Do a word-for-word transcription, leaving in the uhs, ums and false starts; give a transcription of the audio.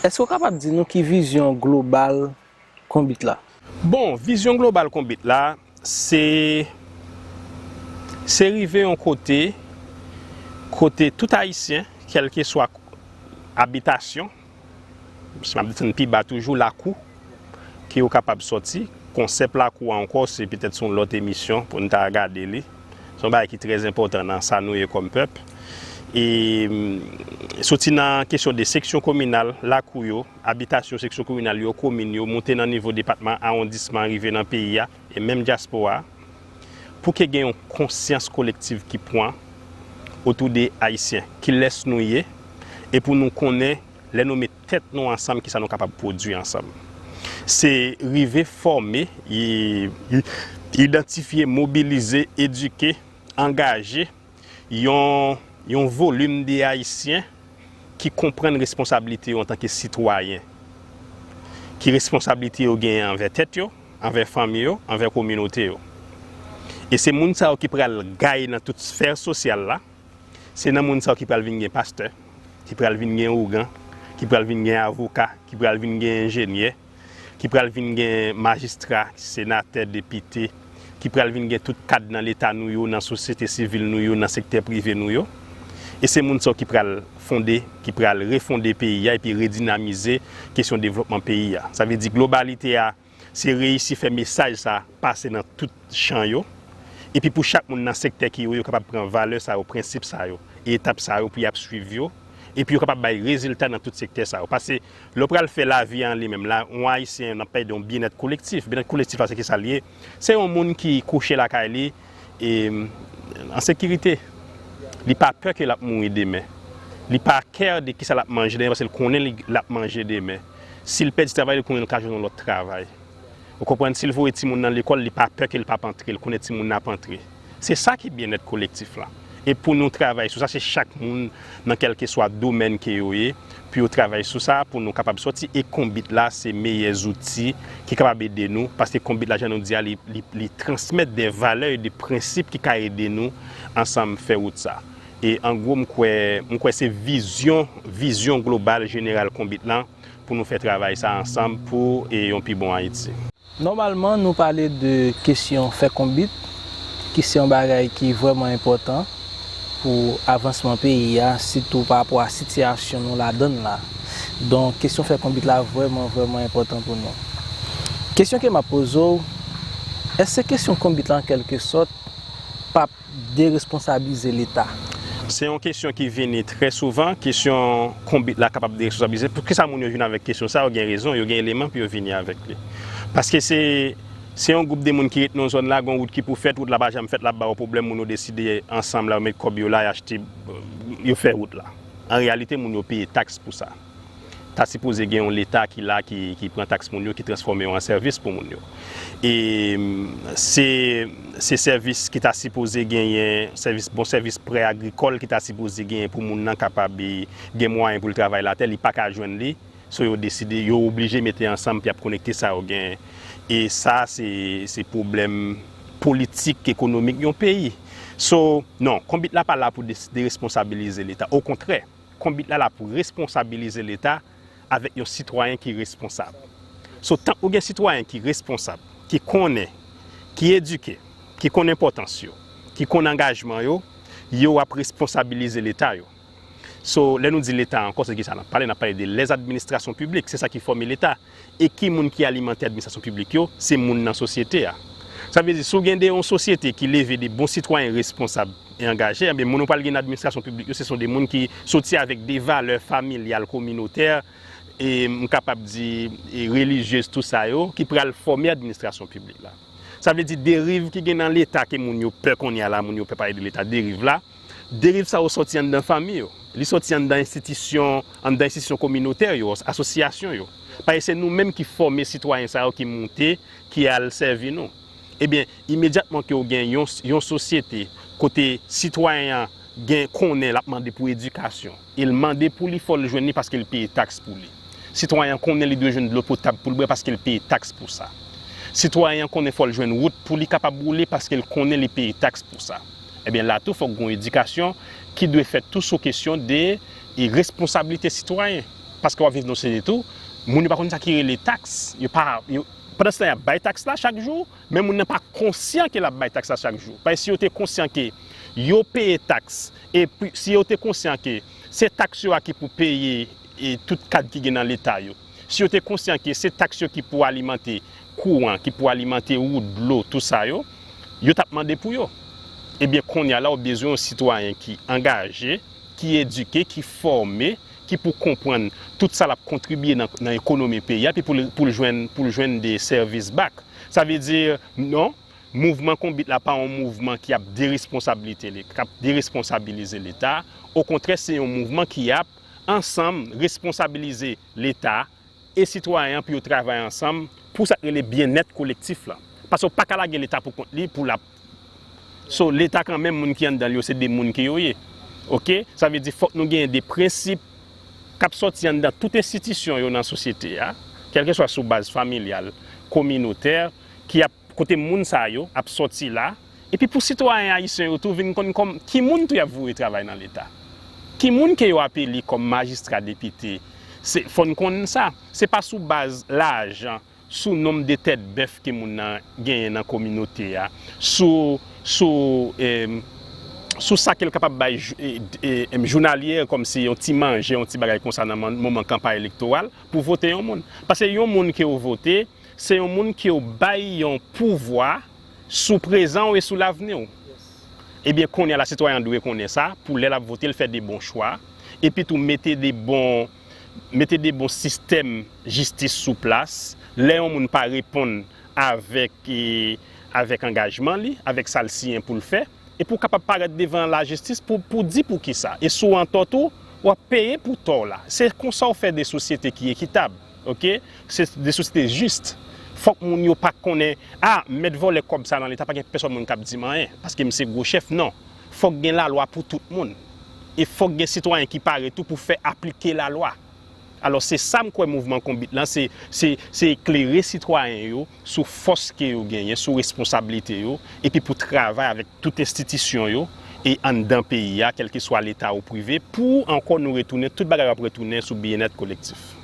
Èske w kapab di nou ki vizyon global Konbit la? Bon, vizyon global Konbit la, se, se rive yon kote, kote tout Ayisyen, kèlkeswa abitasyon, si m ap desann pi ba toujou, lakou, ke yo kapab sòti. Konsèp lakou a ankò, se petèt se yon lòt emisyon pou n ta gade li. Se yon bagay ki trè enpòtan nan sa nou ye kòm pèp. E, mm, soti nan kesyon de seksyon kominal, lakou yo, abitasyon, seksyon kominal yo, komin yo, monte nan nivo depatman, awondisman, rive nan peyi a, e menm dyaspora a, pou ke gen yon konsyans kolektiv ki pran otou de Ayisyen, kilès nou ye, e pou nou konnen, lè nou met tèt nou ansanm, kisa nou kapab pwodui ansanm. Se rive fòme, i-, i-, idantifye, mobilize, edike, angaje yon, yon volim de Ayisyen ki konprann responsablite yo antanke sitwayen, ki responsablite yo genyen anvè tèt yo, anvè fanmi yo, anvè kominote yo. E se moun sa yo ki pral gay nan tout sfè sosyal la, se nan moun sa yo ki pral vin gen pastè, ki pral vin gen ougan, ki pral vin gen avoka, ki pral vin gen enjenyè, ki pral vin gen majistra, senatè, depite, ki pral vin gen tout kad nan leta nou yo, nan sosyete sivil nou yo, nan sektè prive nou yo. E se moun sa yo ki pral fonde, ki pral refonde peyi a epi redinamize kesyon devlopman peyi a. Sa vle di globalite a, se reyisi fè mesaj sa pase nan tout chan yo. Epi pou chak moun nan sektè ki yo, yo kapab pran valè sa yo, prensip sa yo, e etap sa yo pou y ap swiv yo. Epi yo kapab bay rezilta nan tout sektè sa yo. Paske lè w pral fè lavi a an li menm la, yon Ayisyen, n ap pale de yon byennèt kolektif. Byennèt kolektif la, se kisa l ye? Se yon moun ki kouche lakay li, e, an sekirite. Li pa pè ke l ap mouri demen. Li pa kè de kisa l ap manje demen, paske l konnen li, l ap manje demen. Si l pèdi travay, li konnen l ka jwenn yon lòt travay. Ou konprann, si l voye timoun nan lekòl, li pa pè ke l p ap antre, l konnen timoun nan ap antre. Se sa ki byennèt kolektif la. E pou nou travay sou sa, se chak moun nan kèlkeswa domèn ke yo ye, pou yo travay sou sa, pou nou kapab sòti. E Konbit la, se meyè zouti ki kapab ede nou, paske Konbit la, jan nou di a, li, li, li transmèt de valè e de prensip ki ka ede nou ansanm fè wout sa. E an gwo, m kwè, m kwè se vizyon, vizyon global, jeneral Konbit la, pou nou fè travay sa ansanm pou, e, yon pi bon Ayiti. Nòmalman, nou pale de kesyon fè konbit, ki se yon bagay ki vrèman enpòtan pou avansman peyi a, sitou pa rapò a sitiyasyon nou ladann la. Donk, kesyon fè konbit la vrèman, vrèman enpòtan pou nou. Kesyon ke m ap poze w, èske kesyon konbit la, an kèlke sòt, p ap deresponsabilize Leta? Se yon kesyon ki vini trè souvan, kesyon konbit la kapab deresponsabilize. Poukisa moun yo vin avèk kesyon sa? Yo gen rezon, yo gen eleman pou yo vini avèk li. Paske se, se yon gwoup de moun ki ret nan zòn la, gen yon wout ki pou fèt, wout la pa janm fèt, l ap ba yo pwoblèm, moun yo deside ansanm la, yo met kòb yo la, y achte, yo fè wout la. An reyalite, moun yo peye taks pou sa. Ta sipoze gen yon Leta ki la, ki, ki pran taks moun yo, ki transfòme yo an sèvis pou moun yo. E, mm, se, se sèvis ki ta sipoze genyen, sèvis, bon sèvis prè agrikòl ki ta sipoze genyen pou moun nan kapab, e, gen mwayen pou l travay latè, li pa ka jwenn li. So, yo deside, yo oblije mete ansanm pou y ap konekte sa yo genyen. E sa, se, se pwoblèm politik, ekonomik yon peyi. So, non, konbit la pa la pou des-, deresponsabilize Leta. Okontrè, konbit la la pou responsabilize Leta avèk yon sitwayen ki responsab. So, tank ou gen sitwayen ki responsab, ki konnen, ki edike, ki konn enpòtans yo, ki konn angajman yo, yo ap responsabilize Leta yo. So, lè nou di Leta ankò, se kisa n ap pale? N ap pale de les administrations publiques, se sa ki fòme Leta. E ki moun ki alimante administrasyon piblik yo? Se moun nan sosyete a. Sa vle di, si w gen de yon sosyete ki leve de bon sitwayen responsab e angaje, enben, moun ou pral gen nan administrasyon piblik yo, se son de moun ki soti avèk de valè familyal, kominotè, e m kapab di, e relijyez, tou sa yo, ki pral fòme administrasyon piblik la. Sa vle di, deriv ki gen nan Leta ke moun yo pè kounye a la, moun yo pè pale de Leta, deriv la, deriv sa yo sòti anndan fanmi yo. Li sòti anndan enstitisyon, anndan enstitisyon kominotè yo, asosyasyon yo. Paske se nou menm ki fòme sitwayen sa yo ki moute, ki al sèvi nou. Ebyen, imedyatman ke w gen yon, yon sosyete kote sitwayen an gen, konnen l ap mande pou edikasyon, e l mande pou li, fò l jwenn li paske l peye taks pou li. Sitwayen an konnen li dwe jwenn dlo potab pou l bwè paske l peye taks pou sa. Sitwayen an konnen fò l jwenn wout pou li kapab woule paske l konnen li peye taks pou sa. Ebyen, la tou, fòk gen yon edikasyon ki dwe fèt tou sou kesyon de, e, responsablite sitwayen. Paske w ap viv nan yon sosyete tou, moun yo pa konn sa ki rele taks. Yo pa, yo, pandan se tan, y ap bay taks la chak jou, men moun nan pa konsyan ke l ap bay taks la chak jou. Paske si yo te konsyan ke yo peye taks, epi si yo te konsyan ke se taks yo a ki pou peye e tout kad ki gen nan Leta yo, si yo te konsyan ke se taks yo ki pou alimante kouran, ki pou alimante wout, dlo, tou sa yo, yo t ap mande pou yo. Ebyen, kounye a la, ou bezwen yon sitwayen ki angaje, ki edike, ki fòme, ki pou konprann tout sa l ap kontribye nan, nan ekonomi peyi a, epi pou l, pou l jwenn, pou l jwenn de sèvis back. Sa vle di, non, mouvman Konbit la pa yon mouvman ki ap deresponsabilite, k ap deresponsabilize Leta. Okontrè, se yon mouvman ki ap ansanm responsabilize Leta e sitwayen an pou yo travay ansanm pou sa k rele byennèt kolektif la. Paske w pa ka lage Leta pou kont li pou l ap So, Leta kanmenm, moun ki anndan l yo, se de moun ke yo ye. Oke? Sa vle di fòk nou genyen de prensip k ap sòti anndan tout enstitisyon yo nan sosyete a, kèlkeswa sou baz familyal, kominotè, ki ap, kote moun sa yo ap sòti la, epi pou sitwayen ayisyen yo tou vin konn kòm ki moun tou y ap voye travay nan Leta. Ki moun ke yo ap eli kòm majistra, depite. Se, fò n konn sa. Se pa sou baz lajan, sou nonb de tèt bèf ke moun nan genyen nan kominote a, sou, sou, em, sou sa ke l kapab bay jou-, e, e, em, jounalyè, kòmsi yon ti manje, yon ti bagay konsa nan man-, moman kanpay elektoral, pou vote yon moun. Paske yon moun ke w vote, se yon moun ke w bay yon pouvwa sou prezan w e sou lavni w. Ebyen, kounye a la, sitwayen an dwe konnen sa, pou lè l ap vote, l fè de bon chwa, epi tou mete de bon, mete de bon sistèm jistis sou plas. Lè yon moun pa reponn avèk, e, avèk angajman li, avèk sa l siyen pou l fè, epi w kapab parèt devan lajistis pou, pou di poukisa. E si w antò tou, w ap peye pou tò w la. Se konsa w fè de sosyete ki ekitab. Oke? Se de sosyete jis. Fòk moun yo pa konnen, a, m mèt vòlè kòb sa nan Leta, pa gen pèsòn moun k ap di m anyen, paske m se gwo chèf. Non. Fòk gen lalwa pou tout moun. E fòk gen sitwayen ki pare tou pou fè aplike lalwa. Alò, se sa m kwè mouvman Konbit lan, se, se, se eklere sitwayen yo sou fòs ke yo genyen, sou responsablite yo, epi pou travay avèk tout enstitisyon yo, e anndan peyi a, kèlkeswa Leta ou prive, pou ankò nou retounen, tout bagay yo ap retounen sou byennèt kolektif.